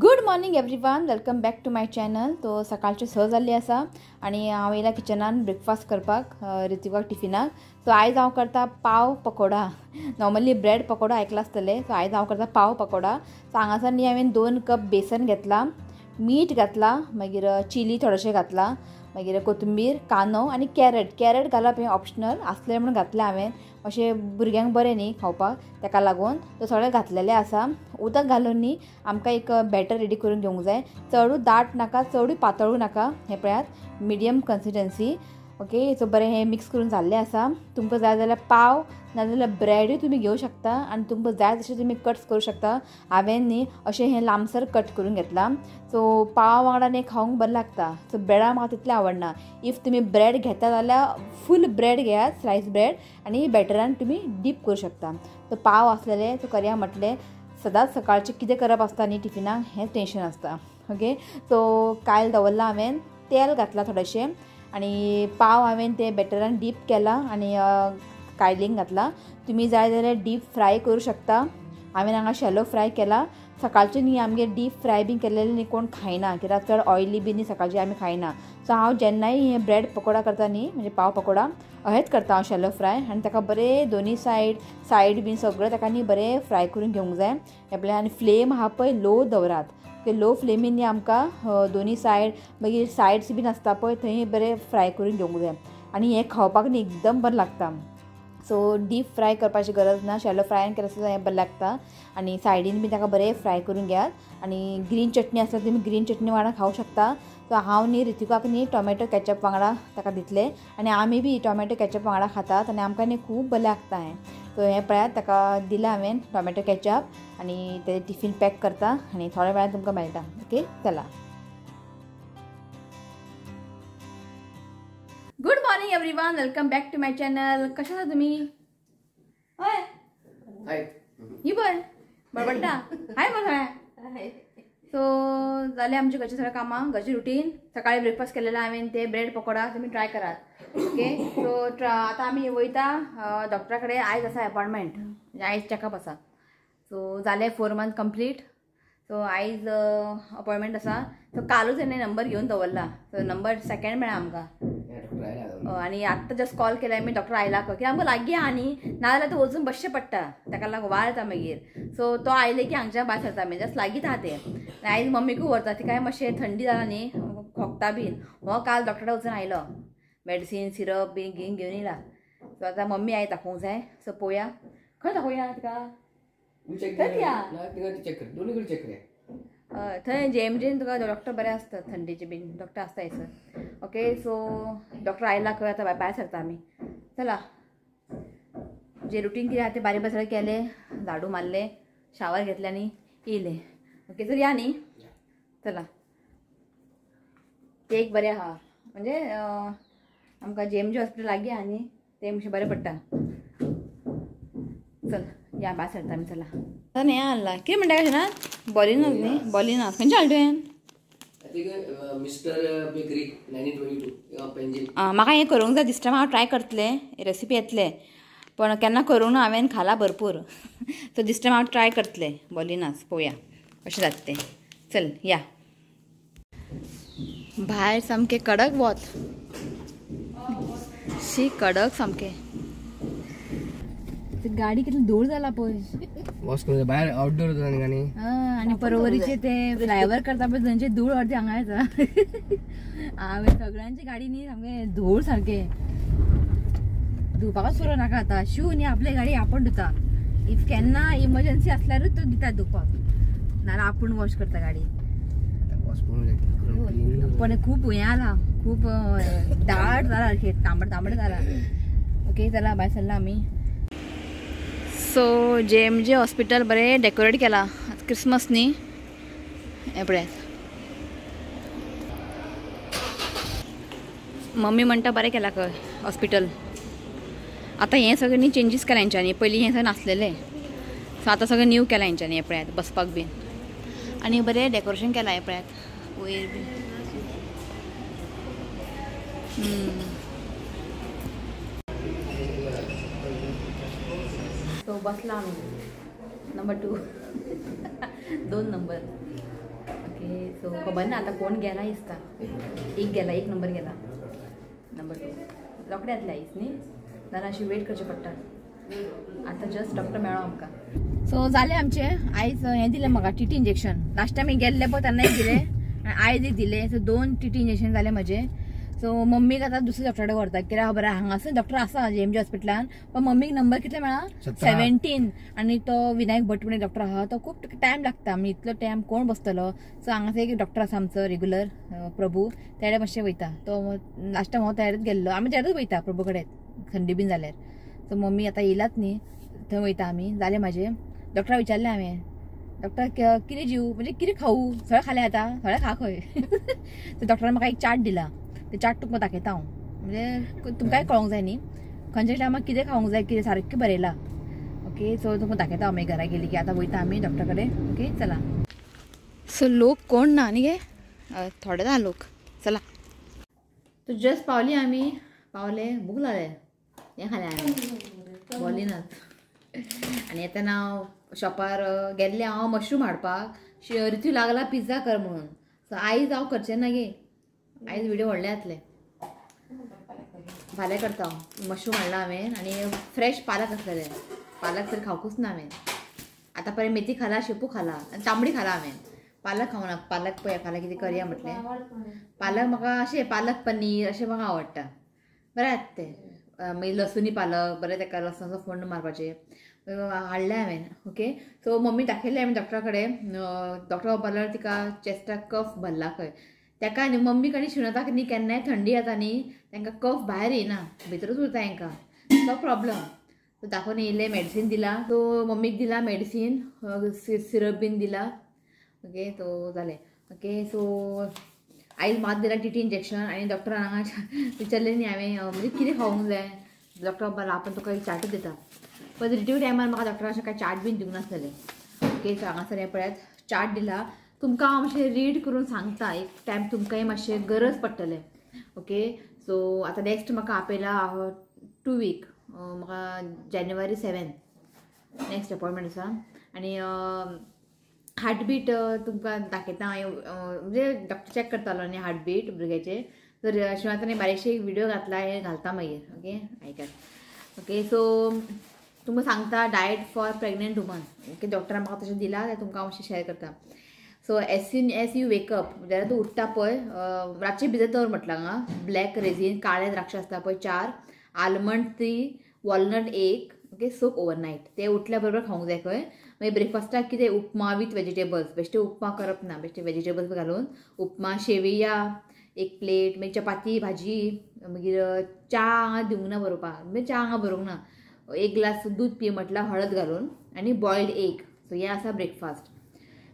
Good morning everyone, welcome back to my channel. तो सकाळचे 6 जाल्ली आसा आनी हांव येयला किचनान ब्रेकफास्ट करपाक ऋतिकाक टिफिनाक. सो आयज हांव करता पाव पकोडा. नॉर्मली ब्रेड पकोडा आयकला आसतले. सो आयज हांव करता पाव पकोडा. सो हांगासर न्ही हांवें 2 कप बेसन घेतला, मीठ घातला, मागीर चिली थोडेशें घातला, मागीर कोथंबीर, कांदो आनी कॅरट. कॅरट घालप हें ऑप्शनल आसलें म्हणून घातलें हांवें, अशें भुरग्यांक बरें न्ही खावपाक, ताका लागून तो सगळें घातलेलें आसा. उदक घालून न्ही आमकां एक बॅटर रेडी करून घेवंक जाय. चडूय दाट नाका, चडूय पातळूय नाका, हें पळयात मिडियम कन्सिस्टन्सी. ओके, सो बरें हें मिक्स करून जाल्लें आसा. तुमकां जाय जाल्यार पाव नाजाल्यार ब्रेडूय तुमी घेवं शकता आनी तुमकां जाय तशें तुमी कट्स करूं शकता. हांवें न्ही अशें हें लांबसर कट करून घेतलां. सो पाव वांगडा न्ही खावंक बरें लागता. सो ब्रेडा म्हाका तितलें आवडना. If तुमी ब्रेड घेता जाल्यार फूल ब्रेड घेयात, स्लायस ब्रेड, आनी बॅटरान तुमी डीप करूं शकता. सो पाव आसलेले सो करया म्हटलें. सदांच सकाळचें कितें करप आसता न्ही टिफिनाक हें टेंशन आसता. ओके, सो कायल दवरलां हांवें, तेल घातलां थोडेशें आनी पाव हांवें ते बॅटरान डीप केला आनी कायलींक घातला. तुमी जाय जाल्यार डीप फ्राय करूं शकता. हांवें हांगा शॅलो फ्राय केला. सकाळचें न्ही आमगेर डीप फ्राय बीन केल्लें न्ही कोण खायना, कित्याक चड ऑयली बी न्ही सकाळचें आमी खायना. सो हांव जेन्नाय हें ब्रेड पकोडा करता न्ही, म्हणजे पाव पकोडा, अहेंच करता हांव शॅलो फ्राय. आनी ताका बरें दोनी सायड सायड बीन सगळें ताका न्ही बरें फ्राय करून घेवंक जाय. हें आनी फ्लेम आहा पळय लो दवरात. लो फ्लेमीन न्ही आमकां दोनी सायड मागीर सायड्स बीन आसता पळय थंय बरें फ्राय करून घेवंक जाय आनी हें खावपाक न्ही एकदम बरें लागता. सो डीप फ्राय करपाची गरज ना, शॅलो फ्रायन केलें सुद्दां हें बरें लागता. आनी सायडीन बी ताका बरें फ्राय करून घेयात. आनी ग्रीन चटणी आसल्यार तुमी ग्रीन चटणी वांगडा खावंक शकता. सो हांव न्ही ऋतिकाक न्ही टोमॅटो कॅचप वांगडा ताका दितलें आनी आमी बी टोमॅटो कॅचप वांगडा खातात आनी आमकां न्ही खूब बरें लागता हें. सो हें पळयात ताका दिलां हांवें टोमॅटो कॅचप आनी तेजें टिफीन पॅक करता आनी थोड्या वेळान तुमकां मेळटा. ओके, चला. Good morning everyone, welcome back to my channel. कशें आसा तुमी? हय ही पळय बडबडटा हाय मरे. सो जालें आमचें घरचीं सगळीं कामां, घरचें रुटीन. सकाळी ब्रेकफास्ट केलेलो हांवें ते ब्रेड पकोडा, तुमी ट्राय करात. ओके, सो आतां आमी वयता डॉक्टरा कडेन. आयज आसा एपॉयंटमेंट, म्हणजे आयज चॅकअप आसा. सो जालें 4 मंथ कंप्लीट. सो आयज अपॉयंटमेंट आसा. सो कालूच हांवें नंबर घेवन दवरला. सो नंबर सेकेंड मेळ्ळा आमकां आनी आत्तां जस्ट कॉल केला आमी, डॉक्टर आयला खंय, कित्याक आमकां लागीं आहा न्ही, नाजाल्यार तो वचून बसचें पडटा, ताका लागून वार येता मागीर. सो तो आयले की हांगच्यान भायर सरता आमी, जस्ट लागींच आहा तें. आनी आयज मम्मीकूय व्हरता, तिकाय मातशें थंडी जाला न्ही, खोकता बीन. हो काल डॉक्टरा वचून आयलो, मेडिसीन सिरप बीन घेवन घेवन येयला. सो आतां मम्मी आयज दाखोवंक जाय. सो पळोवया खंय दाखोवया तिका. थंय जेएमजेन तुका डॉक्टर बरे आसतात, थंडेचे बीन डॉक्टर आसता हयसर. ओके, सो डॉक्टर आयला खंय, आतां भायर सरता आमी. चला, जे रुटीन कितें आहा तें बारीक बारीक सगळें केलें, झाडू मारलें, शावर घेतलें आनी येयलें. ओके, तर या न्ही, चला. ते एक बरें आहा, म्हणजे आमकां जेएमजे हॉस्पिटल लागीं आहा न्ही, तें मातशें बरें पडटा. चल या भायर सरता आमी, चला. आतां हें हाडलां, कितें म्हणटा कशें ना, बॉलिनास न्ही, बॉलिनास खंयचें हाडलें तुवें? Mister bakery 1922 पेंजील. म्हाका हें करूंक जाय, this time हांव ट्राय करतलें, रेसिपी येतलें, पण केन्ना करूंक ना, हांवें खाला भरपूर. सो this time हांव ट्राय करतलें बॉलिनास, पळोवया कशें जाता तें. चल या. भायर सामकें कडक वत, शी कडक सामकें. गाडी कितली धूळ जाला पळय, वॉश करून भायर आउटडोर न्ही. आनी परवरीचे ते फ्लायओवर करता पळय थंयचे धूळ अर्दी हांगा येता. हांवें सगळ्यांची गाडी न्ही सामकें धूळ सारकें, धुवपाकच सुरू नाका आतां. शू न्ही आपली गाडी आपूण धुता, if केन्ना इमर्जन्सी आसल्यारूच तो दिता धुवपाक, नाजाल्यार आपूण वॉश करता गाडी. पण खूब हें आला, खूब दाट जाला, तांबड तांबड जाला. ओके, चला भायर सरला आमी. सो जेएमजे हॉस्पिटल बरें डेकोरेट केला, क्रिसमस न्ही, हें पळयात. मम्मी म्हणटा बरें केलां खंय हॉस्पिटल. आतां हें सगळें न्ही चेंजीस केला हेंच्यांनी, पयलीं हें सगळें नासलेलें. सो आतां सगळें न्यू केलां हेंच्यांनी. हें पळयात बसपाक बीन आनी बरें डेकोरेशन केलां. हें पळयात वयर बीन. सो बसला आमी नंबर 2, 2 नंबर. ओके सो खबर ना आतां कोण गेला दिसता. एक गेला, एक नंबर गेला, नंबर 2 रोखडे येतले आयज न्ही, नाल्यार अशी वेट करचें पडटा. आतां जस्ट डॉक्टर मेळ्ळो आमकां. सो जालें आमचें. आयज हें दिलें म्हाका टीटी इंजेक्शन. लास्ट टायम गेल्लें पळय तेन्नाय दिलें आनी आयज एक दिलें. सो 2 टीटी इंजेक्शन जालें म्हजें. सो मम्मीक आतां दुसऱ्या डॉक्टरा कडेन व्हरता, कित्याक खबर आहा हांगासर डॉक्टर आसा जेएमजी हॉस्पिटलान, पण मम्मीक नंबर कितले मेळ्ळा 17. आनी तो विनायक भट म्हणून डॉक्टर आहा, तो खूब टायम लागता, म्हणजे इतलो टायम कोण बसतलो. सो हांगासर एक डॉक्टर आसा आमचो रेगुलर प्रभू, तेडे मातशें वयता. तो लास्ट टायम हांव तेडेच गेल्लो, आमी तेडेच वयता प्रभू कडेन थंडी बीन जाल्यार. सो मम्मी आतां येयलाच न्ही, थंय वयता आमी. जालें म्हाजें. डॉक्टराक विचारलें हांवें, डॉक्टर कितें जीव म्हणजे कितें खावू, सगळें खालें आतां, सगळें खा खंय. सो डॉक्टरान म्हाका एक चार्ट दिला, ते चार्ट तुमकां दाखयता हांव, म्हणजे तुमकांय कळोंक जाय न्ही खंयच्या टायमार कितें खावंक जाय, कितें सारकें बरयलां. ओके सो तुमकां दाखयता हांव मागीर घरा गेली की. आतां वयता आमी डॉक्टरा कडेन. ओके चला. सो लोक कोण ना न्ही गे, थोडे ना लोक. चला तो जस्ट पावली आमी, पावले भूक लागले, हें खालें हांवें बोली ना. आनी येतना हांव शॉपार गेल्लें हांव मशरूम हाडपाक, रितू लागला पिझ्झा कर म्हणून. सो आयज हांव करचें ना गे, आयज व्हिडिओ व्हडले जातले, फाल्यां करता हांव. मशरूम हाडला हांवें आनी फ्रेश पालक आसलेले, पालक तर खावकूच ना हांवें आतां पर्यंत. मेथी खाला, शेपू खाला आनी तांबडी खाला हांवें, पालक खावना. पालक पळया फाल्यां कितें करया म्हटलें. पालक म्हाका अशें पालक पनीर अशें म्हाका आवडटा, बरें जाता तें. मागीर लसुनी पालक बरें, ताका लसणाचो फोण्ण मारपाचें हाडलें हांवें. ओके सो मम्मी दाखयलें हांवें डॉक्टरा कडेन. डॉक्टर म्हणपाक तिका चेस्टाक कफ भरला खंय. ताका न्ही मम्मीक आनी शिणताक न्ही केन्नाय थंडी जाता न्ही, तांकां कफ भायर येयना, भितरूच उरता तांकां, तो प्रॉब्लम. सो दाखोवन येयलें, मेडिसीन दिला, सो मम्मीक दिला मेडिसीन, सिरप बीन दिला. ओके सो जालें. ओके सो आयज मात दिला टीटी इंजेक्शन. आनी डॉक्टरान हांगा विचारलें न्ही हांवें म्हणजे कितें खावंक जाय. डॉक्टर म्हणपाक आपूण तुका एक चार्टूच दिता, पण रिट्यू टायमार म्हाका डॉक्टरान अशें कांय चार्ट बीन दिवंक नासलेलें. ओके सो हांगासर हें पळयात चार्ट दिला तुमकां हांव मातशें रीड करून सांगता, एक टायम तुमकांय मातशें गरज पडटलें. ओके सो आतां नेक्स्ट म्हाका आपयला 2 वीक, म्हाका जानेवारी 7 नेक्स्ट अपॉयंटमेंट आसा. आनी हार्टबीट तुमकां दाखयता हांव, म्हणजे डॉक्टर चॅक करतालो न्ही हार्टबीट भुरग्याचे, तर शिवाय बारीकशे एक व्हिडिओ घातला, हें घालता मागीर. ओके आयकात. ओके सो तुमकां सांगता diet for pregnant woman. Okay डॉक्टरान म्हाका तशें दिलां तें तुमकां हांव मातशें शेअर करता. So as soon as you wake up, जाल्यार तूं उठ्ठा पळय, रातचें भिजत दवर म्हटलां हांगा, ब्लॅक रेझीन काळे द्राक्ष आसता पळय 4, almond 3, walnut 1. Okay soak overnight, ते उठल्या बरोबर खावंक जाय खंय. मागीर ब्रेकफास्टाक कितें उपमा विथ वेजिटेबल्स, बेश्टे उपमा करप ना, बेश्टे वेजिटेबल्स घालून उपमा, शेवया एक प्लेट, मागीर चपाती भाजी, मागीर च्या हांगा दिवंक ना बरोवपाक, म्हणजे च्या हांगा बरोवंक ना, 1 ग्लास दूद पी म्हटलां हळद घालून, आनी बॉयल्ड एग. सो हें आसा ब्रेकफास्ट.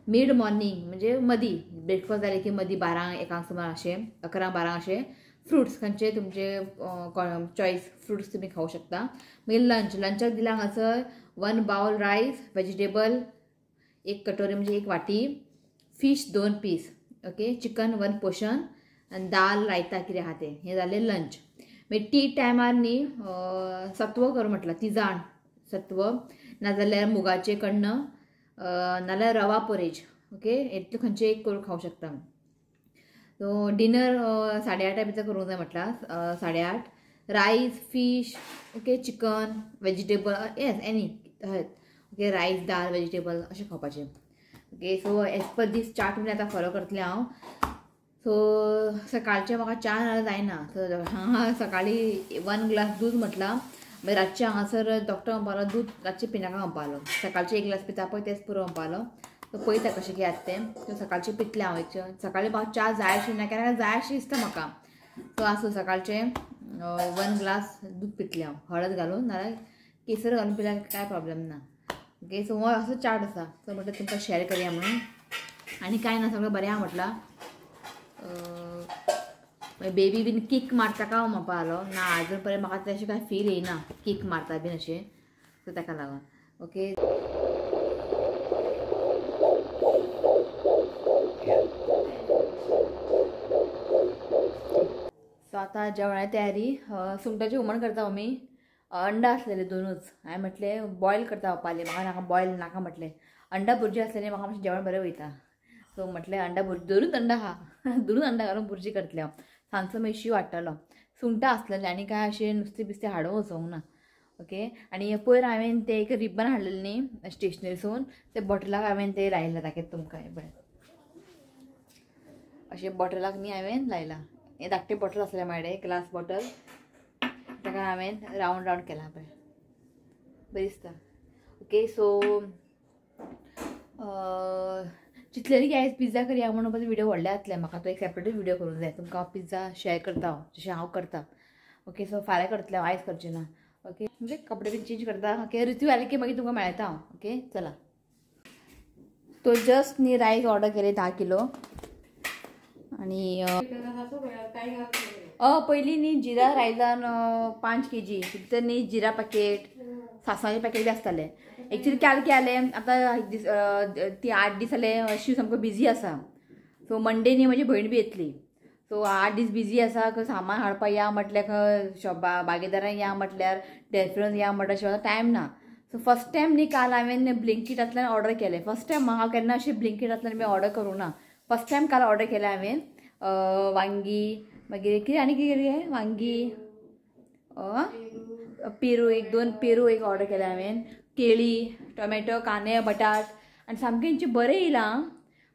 मिड मॉर्निंग म्हणजे मदीं ब्रेकफास्ट जालें की मदीं 12-1 सुमार अशें, 11-12 अशें फ्रुट्स खंयचे तुमचे चॉयस फ्रुट्स तुमी खावंक शकता. मागीर लंच, लंचाक दिला हांगासर 1 बावल रायस, वेजिटेबल 1 कटोरी म्हणजे 1 वाटी, fish 2 piece, okay chicken 1 portion, आनी दाल रायता कितें आहा तें. हें जालें लंच. मागीर टी टायमार न्ही सत्व कर म्हटलां, तिजाण सत्व, नाजाल्यार मुगाचें कण्ण, नाल्यार रवा पोरेज. ओके इतलें खंयचें एक करून खावंक शकता. सो डिनर 8:30 भितर करूंक जाय म्हटलां, 8:30 rice, fish, okay chicken, vegetable, yes any हय, ओके रायस दाल वेजिटेबल अशें खावपाचें. Okay so as per this chart म्हणजे आतां फॉलो करतलें हांव. सो सकाळचें म्हाका च्या नाल्यार जायना, सो हांगा सकाळीं 1 ग्लास दूद म्हटलां. मागीर रातचें हांगासर डॉक्टर म्हणपालो दूद रातचें पिनाका म्हणपालो, सकाळचें 1 ग्लास पिता पळय तेंच पुरो म्हणपालो. सो पळयता कशें कितें आसता तें. सो सकाळचें पितलें हांव, एक सकाळीं म्हाका च्या जाय अशी ना, केन्ना जाय अशी दिसता म्हाका. सो आसूं, सकाळचें 1 ग्लास दूद पितलें हांव, हळद घालून नाल्यार केसर घालून पिल्यार कांय प्रॉब्लम ना. ओके सो हो असो चार्ट आसा, सो म्हटलें तुमकां शेअर करया म्हणून. आनी कांय ना, सगळें बरें आहा म्हटलां. बेबी बीन कीक मारता काय म्हणपा लागलो ना, आजून पर्यंत म्हाका तशें कांय फील येयना कीक मारता बीन अशें, सो ताका लागून. ओके सो आतां जेवणाची तयारी. सुंगटाचें हुमण करता मम्मी, अंडा आसलेले 2च, हांवें म्हटलें बॉयल करता पप्पाले, म्हाका नाका बॉयल नाका म्हटलें, अंडा भुरजी आसलेले म्हाका मातशें जेवण बरें वयता. सो म्हटलें अंडा भुर्जी दोनूच अंडा आहा, दोनूच अंडा घालून भुर्जी करतलें हांव. सांजचो मागीर शीव हाडटलो. सुंगटां आसलेलें आनी काय अशें नुस्तें बिस्तें हाडूंक वचोंक ना. ओके आनी पयर हांवें तें एक रिबन हाडलेलें न्ही स्टेशनरीसून, ते बॉटलाक हांवें तें लायलां. दाखयता तुमकां, हें पळय अशें बॉटलाक न्ही हांवें लायलां. हें धाकटें बॉटल आसलें म्हाजे कडेन, ग्लास बॉटल, ताका हांवें रावंड रावंड केलां पळय, बरें दिसता. ओके सो चिंतलें की आयज पिझ्झा करया म्हणून व्हिडिओ व्हडले जातले, म्हाका तो एक सेपरेटूच व्हिडिओ करूंक जाय. तुमकां हांव पिझ्झा शेअर करता हांव, जशें हांव करता. ओके सो फाल्यां करतलें हांव, आयज करचें ना. ओके म्हणजे कपडे बीन चेंज करता. ओके ऋतू आले की मागीर तुमकां मेळटा हांव. ओके चला. तो जस्ट न्ही रायस ऑर्डर केले 10 किलो. आनी पयलीं न्ही जिरा रायसान 5 kg भितर न्ही जिरा पॅकेट, सासवाचें पॅकेट बी आसतालें. एक्चुली काल कितें जालें, आतां दीस ती 8 दीस जाले शीव सामको बिजी आसा. सो मंडे न्ही म्हजी भयण बी येतली. सो 8 दीस बिजी आसा, सामान हाडपाक या म्हटल्यार, शॉपा बागेदारान या म्हटल्यार, डेल्फिनोन या म्हटल्यार शिवाय टायम ना. सो फर्स्ट टायम न्ही काल हांवें ब्लिंकिटांतल्यान ऑर्डर केलें. फर्स्ट टायम हांव केन्ना अशें ब्लिंकिटांतल्यान बी ऑर्डर करूंक ना. फर्स्ट टायम काल ऑर्डर केलें हांवें. वांगी, मागीर कितें आनी कितें केलें, वांगी, पेरू, 1-2 पेरू एक ऑर्डर केलें हांवें, केळी, टोमॅटो, कांदे, बटाट. आनी सामकें हेंचें बरें येयलां,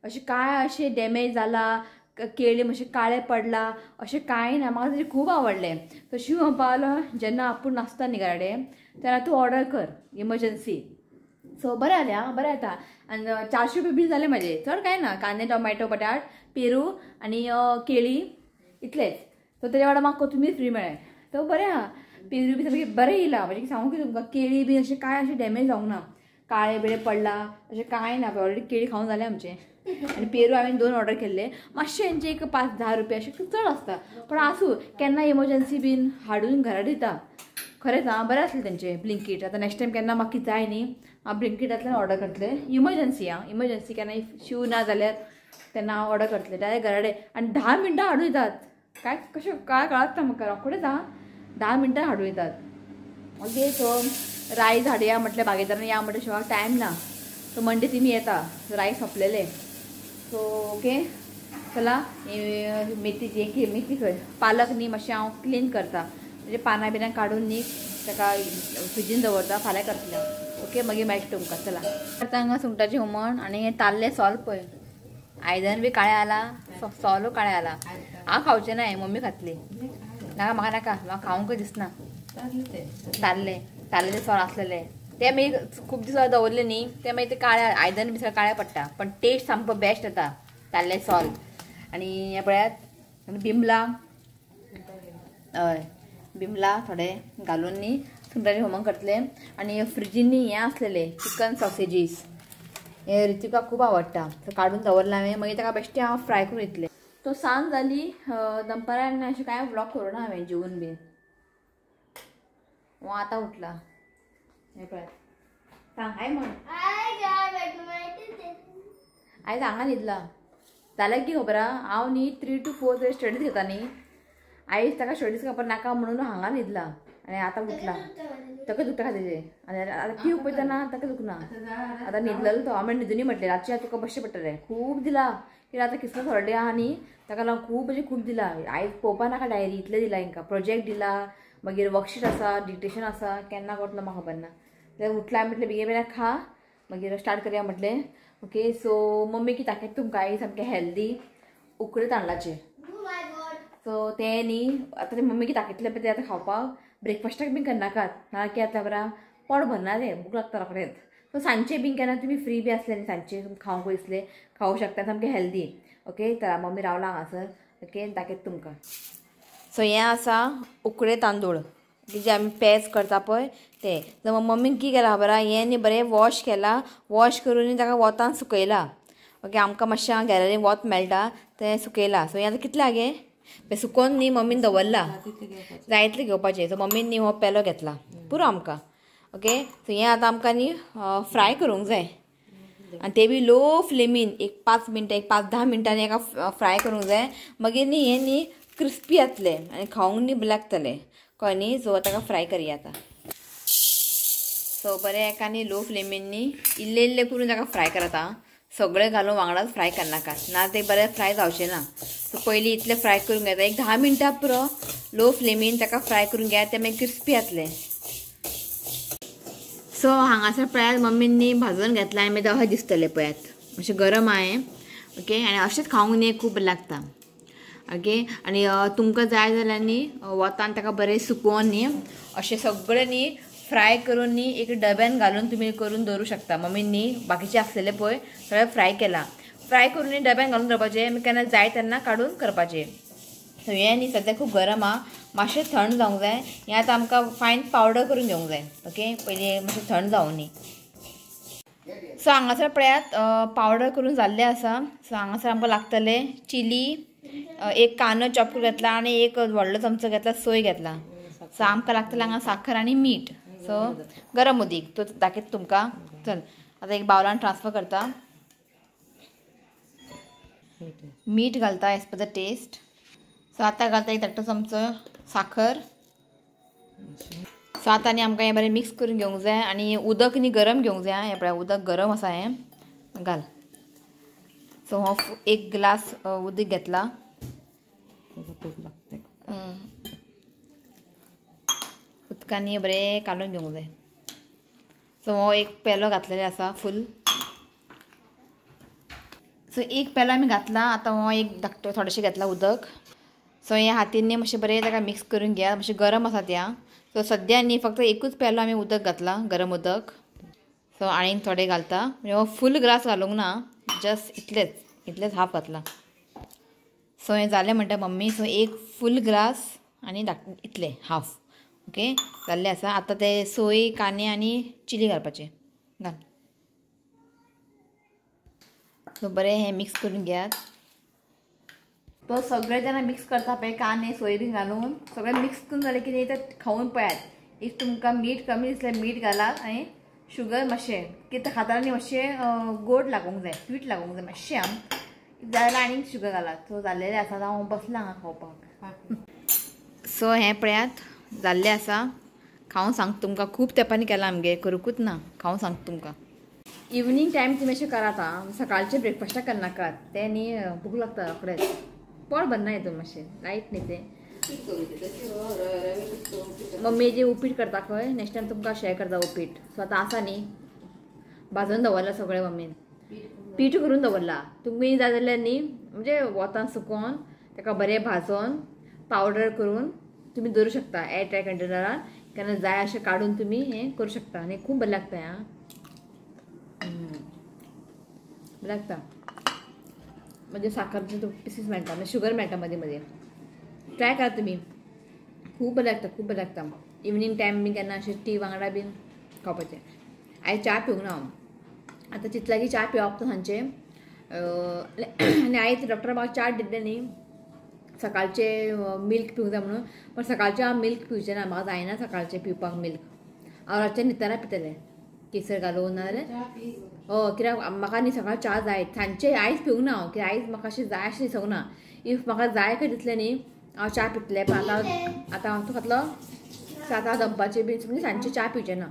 अशें कांय अशें डॅमेज जाला, केळी मातशें काळें पडलां अशें कांय ना. म्हाका तेजें खूब आवडलें. सो शीव म्हणपा लागलो जेन्ना आपूण नासता न्ही घरा कडेन तेन्ना तूं ऑर्डर कर इमर्जन्सी. सो बरें जालें आं, बरें जाता. आनी 400 रुपया बील जालें म्हाजें, चड कांय ना. कांदे, टोमॅटो, बटाट, पेरू आनी केळी इतलेंच. सो तेज्या वांगडा म्हाका कोथमीर फ्री मेळ्ळें. सो बरें आहा. पेरू बी सामकें बरें येयलां, म्हणजे सांगू की तुमकां, केळी बी अशें कांय अशें डॅमेज जावंक ना, काळें बिळें पडलां अशें कांय ना. ऑलरेडी केळी खावन जालें आमचें. आनी पेरू हांवें 2 ऑर्डर केल्ले, मातशें हेंचे एक 5-10 रुपया अशें चड आसता, पण आसूं केन्ना इमर्जन्सी बीन हाडून घरा दिता. खरेंच आं, बरें आसलें तेंचें ब्लिंकीट. आतां नेक्स्ट टायम केन्ना म्हाका कितें जाय न्ही हांव ब्लिंकिटांतल्यान ऑर्डर करतलें. इमर्जन्सी आं, इमर्जन्सी केन्ना शीव ना जाल्यार तेन्ना हांव ऑर्डर करतलें डायरेक्ट घरा कडेन. आनी 10 मिनटां हाडून दितात. काय कशें काय कळत ना म्हाका, रोखडेच आं 10 मिनटां हाडून दितात. ओके सो रायस हाडया म्हटलें बागेदारान या म्हटलें, शिवाक टायम ना. सो मंडे तिमी येता, रायस सोंपलेले. सो ओके चला, मेथीची मेथी खंय पालक न्ही मातशें हांव क्लीन करता, म्हणजे पानां बिनां काडून न्ही ताका फ्रिजीन दवरता, फाल्यां करतलें. ओके मागीर मेळटा तुमकां. चला आतां हांगा सुंगटाचें हुमण आनी हें ताल्लें सोल पळय, आयदन बी काळें आलां, सोलू काळें आलां. हांव खावचें ना, मम्मी खातली. नाका म्हाका नाका, म्हाका खावंकूय दिसना. ताल्लें ताल्लें सोल आसलेलें तें मागीर खूब दीस दवरलें न्ही तें मागीर तें काळें आयदन बी सगळें काळें पडटा, पण टेस्ट सामको बेस्ट येता ताल्लें सोल. आनी हें पळयात बिमलां, हय बिमलां थोडे घालून न्ही सुंगटाचें हुमण करतलें. आनी फ्रिजीन न्ही हें आसलेलें चिकन सॉसेजीस, हें ऋतिका खूब आवडटा, सो काडून दवरलां हांवें, मागीर ताका बेश्टें हांव फ्राय करून दितलें. तो सांज जाली, दनपारां अशें कांय व्लॉग करूं ना हांवें जेवन बीन. हांव आतां उठला. हें पळयात, सांग हाय म्हण. आयज हांगा न्हिदला जाल्यार की खबर आहा, हांव न्ही 3 to 4 तरी स्टडीज घेता न्ही, आयज ताका स्टडीज खबर नाका म्हणून हांगा न्हिदला आनी आतां उठला. ताका दुखता तेजें आनी आतां ती पळयतना ताका दुखना. आतां न्हिदलेलो तो, हांवें न्हिदुनी म्हटलें रातचें तुका बसचें पडटलें, खूब दिला कित्याक आतां क्रिसमस हॉलिडे आहा न्ही, ताका लागून खूब म्हणजे खूब दिला. आयज पळोवपा नाका डायरी, इतलें दिला हेंकां, प्रोजेक्ट दिला, मागीर वर्कशीट आसा, डिक्टेशन आसा, केन्ना करतलो म्हाका खबर ना. जाल्यार उठला म्हटलें बेगीन बेगीन खा, मागीर स्टार्ट करया म्हटलें. ओके सो मम्मी की दाखयता तुमकां आयज सामकें हेल्दी उकडे तांदळाचें. सो तें न्ही आतां तें मम्मी की दाखयतलें पळय तें आतां खावपाक ब्रेकफास्टाक बीन करनाकात, ना की आतां बरा पोट भरना रे, भूक लागता रोखडेंच. सो सांजचे बीन केन्ना तुमी फ्री बी आसले न्ही सांजचे खावंक दिसलें खावूं शकता, सामकें हेल्दी. ओके तर मम्मी रावला हांगासर. ओके दाखयता तुमकां. सो हें आसा उकडे तांदूळ जे आमी पेज करता पळय ते. तर मम्मीन की केलां खबर आहा, हें न्ही बरें वॉश केलां, वॉश करून ताका वोतान सुकयलां. ओके आमकां मातशें गॅलरीन वोत मेळटा तें सुकयलां. सो हें आतां कितलें आगे तें सुकोवन न्ही मम्मीन दवरलां, जाय इतलें घेवपाचें. सो मम्मीन न्ही हो पेलो घेतला पुरो आमकां. ओके सो हें आतां आमकां न्ही फ्राय करूंक जाय, आनी ते बी लो फ्लेमीन एक 5 मिनटां, एक 5-10 मिनटांनी हेका फ्राय करूंक जाय. मागीर न्ही हें न्ही क्रिस्पी जातलें आनी खावंक न्ही बरें लागतलें, कळ्ळें न्ही. सो ताका फ्राय करया आतां. सो बरें एका न्ही लो फ्लेमीन न्ही इल्लें इल्लें करून ताका फ्राय करात आं, सगळें घालून वांगडाच फ्राय करनाकात, ना ते बरें फ्राय जावचें ना. सो पयलीं इतलें फ्राय करून घेता, एक 10 मिनटां पुरो लो फ्लेमीन ताका फ्राय करून घेयात, तें मागीर क्रिस्पी जातलें. सो हांगासर पळयात मम्मीन न्ही भाजून घेतला आनी मागीर अशें दिसतलें पळयात, मातशें गरम आहा. ओके, आनी अशेंच खावंक न्ही खूब लागता. ओके, आनी तुमकां जाय जाल्यार न्ही वतान ताका बरें सुकोवन न्ही अशें सगळें न्ही फ्राय करून न्ही एक डब्यान घालून तुमी करून दवरूं शकता. मम्मीन न्ही बाकीचें आसलेलें पळय सगळें फ्राय केलां, फ्राय करून न्ही डब्यान घालून दवरपाचें, मागीर केन्ना जाय तेन्ना काडून करपाचें. सो हें न्ही सद्याक खूब गरम आहा, मातशें थंड जावंक जाय. हें आतां आमकां फायन पावडर करून घेवंक जाय. ओके, पयलीं मातशें थंड जावं न्ही. सो हांगासर पळयात पावडर करून जाल्लें आसा. सो हांगासर आमकां लागतलें चिली, एक कांदो चॉप करून घेतला आनी एक व्हडलो चमचो घेतला सोय घेतला. सो आमकां लागतलें हांगा साखर आनी मीठ. सो गरम उदीक तो दाखयता तुमकां. चल आतां एक बावलान ट्रान्सफर करता. मीठ घालता as per the test. So आतां घालता एक धाकटो चमचो साखर. सो आतां आनी आमकां हें बरें मिक्स करून घेवंक जाय आनी उदक न्ही गरम घेवंक जाय. हें पळय उदक गरम आसा हें घाल. सो हो एक ग्लास उदक घेतला. उदकांनी बरें काडून घेवंक जाय. सो हो एक पेलो घातलेलो आसा फूल. सो एक पेलो आमी घातला. आतां हो एक धाकटो थोडेशें घेतला उदक. सो हे हातीन न्ही मातशें बरें ताका मिक्स करून घेया, मातशें गरम आसा त्या. सो सद्या न्ही फक्त एकूच पेलो आमी उदक घातला, गरम उदक. सो आनीक थोडें घालता, म्हणजे हो फूल ग्लास घालूंक ना, जस्ट इतलेंच इतलेंच हाफ घातला. सो हें जालें म्हणटा मम्मी. सो एक फूल ग्लास आनी इतलें हाफ. ओके, जाल्लें आसा. आतां ते सोय, कांदे आनी चिली घालपाचें घाल. सो बरें हें मिक्स करून घेयात. तो सगळें जेन्ना मिक्स करता पळय कांदे सोय बी घालून सगळें मिक्स करून जालें की न्ही तें खावन पळयात. If तुमकां मीठ कमी दिसलें मीठ घालात आनी शुगर मातशें, कितें खाता न्ही मातशें गोड लागूंक जाय, स्वीट लागूंक जाय मातशें. आम जाय जाल्यार आनीक शुगर घालात. सो जाल्लेलें आसा, हांव बसलां हांगा खावपाक. सो हें पळयात जाल्लें आसा. खावंक सांगता तुमकां, खूब तेंपांनी केलां आमगेर, करूंकूच ना, खावंक सांगता तुमकां. इवनींग टायम तुमी अशें करात आं, सकाळचें ब्रेकफास्टाक करनाकात, तें न्ही भूक लागता रोखडेंच, पोट भरना हितून मातशें लायट न्ही तें. मम्मी जे उपीट करता खंय, नेक्स्ट टायम तुमकां शेअर करता उपीट. सो आतां आसा न्ही भाजून दवरला सगळें मम्मीन, पीठ करून दवरला. तुमी जाय जाल्यार न्ही म्हणजे वतान सुकोवन ताका बरें भाजोन पावडर करून तुमी दवरूं शकता एअर टायट कंटेनरान. केन्ना जाय अशें काडून तुमी हें करूं शकता आनी खूब बरें लागता. आं, बरें लागता. म्हणजे साखरचे पिसीस मेळटा, म्हणजे शुगर मेळटा मदीं मदीं. ट्राय करा तुमी, खूब बरें लागता, खूब बरें लागता. इवनींग टायम बी केन्ना अशें टी वांगडा बीन खावपाचें. आयज च्या पिवंक ना हांव, आतां चिंतलां की च्या पिवप तो सांजचें. आनी आयज डॉक्टर म्हाका च्या दिल्लें न्ही सकाळचें मिल्क पिवंक जाय म्हणून, पण सकाळचें हांव मिल्क पिवचें ना, म्हाका जायना सकाळचें पिवपाक मिल्क. हांव रातचें न्हिदतना पितलें केसर घालून नाजाल्यार हय, कित्याक म्हाका न्ही सकाळ च्या जाय. सांजचें आयज पिवंक ना हांव, कित्याक आयज म्हाका अशें जाय अशें दिसूंक ना. If म्हाका जाय खंय दिसलें न्ही हांव च्या पितलें. पण आतां आतां हांव तूं खातलो आतां दनपारचें बी म्हणजे सांजचें च्या पिवचें ना,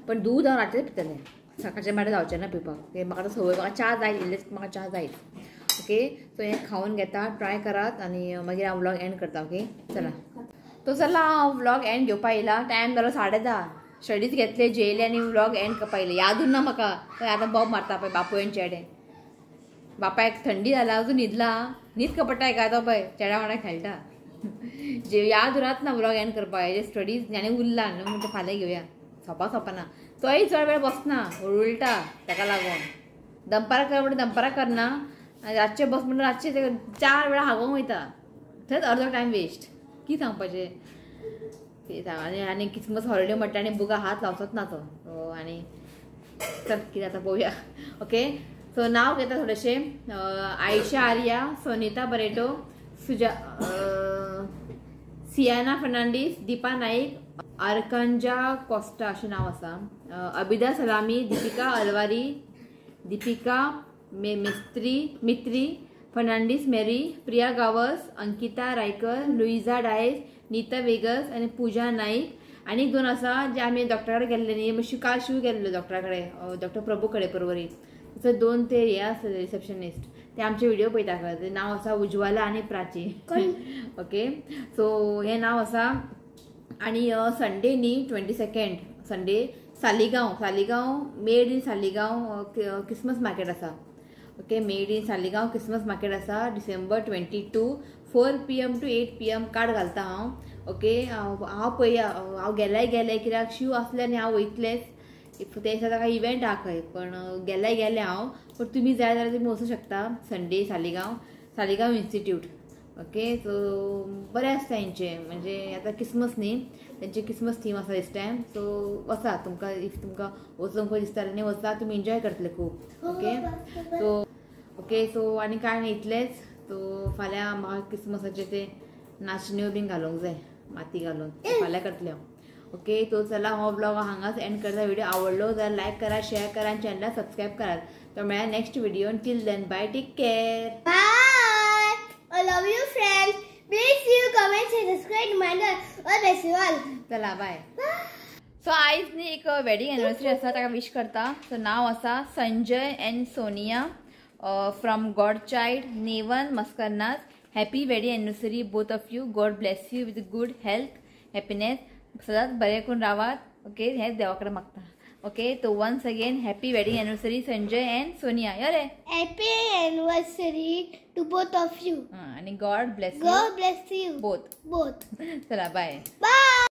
पण दूद हांव रातचें पितलें, सकाळचें म्हाका जावचें ना पिवपाक. म्हाका आतां संवय, म्हाका च्या जाय, इल्लेच म्हाका च्या जायच. ओके, सो हें खावन घेता, ट्राय करात आनी मागीर हांव व्लॉग एंड करता. ओके, चला तो चला हांव व्लॉग एंड घेवपा येयला. टायम जालो 10:30. स्टडीज घेतले, जेयले आनी व्लॉग एंड करपा येयले. यादून ना म्हाका. आतां बोब मारता पळय बापूय आनी चेडे. बापायक थंडी जाला, अजून न्हिदला, न्हीद कपडटा काय तो पळय चेड्या वांगडा खेळटा. जे याद उरात ना व्लॉग एंड करपा, हेजे स्टडीज आनी उरला न्हू म्हणटा फाल्यां घेवया. सोपा सोपना तोय चड वेळ बसना, उलटा ताका लागून दनपारां कर म्हणटा दनपारां करना, आनी रातचें बस म्हणटा रातचें 4 वेळा हागोवंक वयता, थंयच अर्दो टायम वेस्ट. कितें सांगपाचें आनी आनी क्रिसमस हॉलिडे म्हणटा आनी बुका हात लावचोच ना तो. आनी चल कितें आतां पळोवया. ओके, सो नांव घेता थोडेशें. Ayesha Arya, Sonita Barreto, Suja Siana Fernandes, Deepa Naik, Arcanja Costa अशें नांव आसा, Abida Salami, Deepika Alvares, Deepika Mitri Fernandes, Mary, Priya Gawas, Ankita Raikar, Luiza Dias, Neeta Vegas आनी पूजा नाईक. आनी 2 आसा जे आमी डॉक्टरा कडेन गेल्ले न्ही, काल शिव गेल्लो डॉक्टरा कडेन, डॉक्टर प्रभू कडेन परवरी. सो 2 ते हे आसले रिसेप्शनिस्ट ते आमचे व्हिडिओ पळयता खंय. नांव आसा उज्वाला आनी प्राची. ओके सो हें नांव आसा. आनी संडे न्ही 22 Sunday Saligao, Saligao made in Saligao Christmas market आसा. Okay made in Saligao Christmas market आसा December 22 4 PM to 8 PM card घालता हांव. ओके हांव पळया हांव गेल्यार गेलें कित्याक शीव आसल्यार न्ही हांव वयतलेंच. ते दिसा ताका इव्हेंट आहा खंय पण गेल्यार गेलें हांव. पण तुमी जाय जाल्यार तुमी वचूं शकता Sunday Saligao, Saligao institute. Okay so बरें आसता हेंचें म्हणजे आतां क्रिसमस न्ही तेंचे क्रिसमस थीम आसा दीस टायम. सो वचा तुमकां if तुमकां वचूंक खंय दिसता न्ही वचा तुमी एन्जॉय करतले खूब. ओके सो ओके सो आनी कांय न्ही इतलेंच. सो फाल्यां म्हाका क्रिसमसाचें ते नाचण्यो बीन घालूंक जाय माती घालून फाल्यां करतलें हांव. ओके तो चला हो ब्लॉग हांगाच एंड करता. व्हिडिओ आवडलो जाल्यार लायक करा, शेअर करा आनी चॅनलाक सबस्क्रायब करात. तो मेळ्ळा next video. Till then bye, take care. Bye. I love you friends. Please you comment and subscribe to my channel. All bless you all. चला बाय. सो आयज न्ही एक वेडिंग एनिवर्सरी आसा ताका विश करता. सो नांव आसा Sanjay and Sonia from God child Nevan Mascarenhas. Happy wedding anniversary both of you. God bless you with good health, happiness. सदांच बरें करून रावात. ओके हेंच देवा कडेन मागता. ओके तो once again happy wedding anniversary Sanjay and Sonia. यो रे happy anniversary to both of you. आनी God bless you. God bless you both. Both. चला बाय. बाय.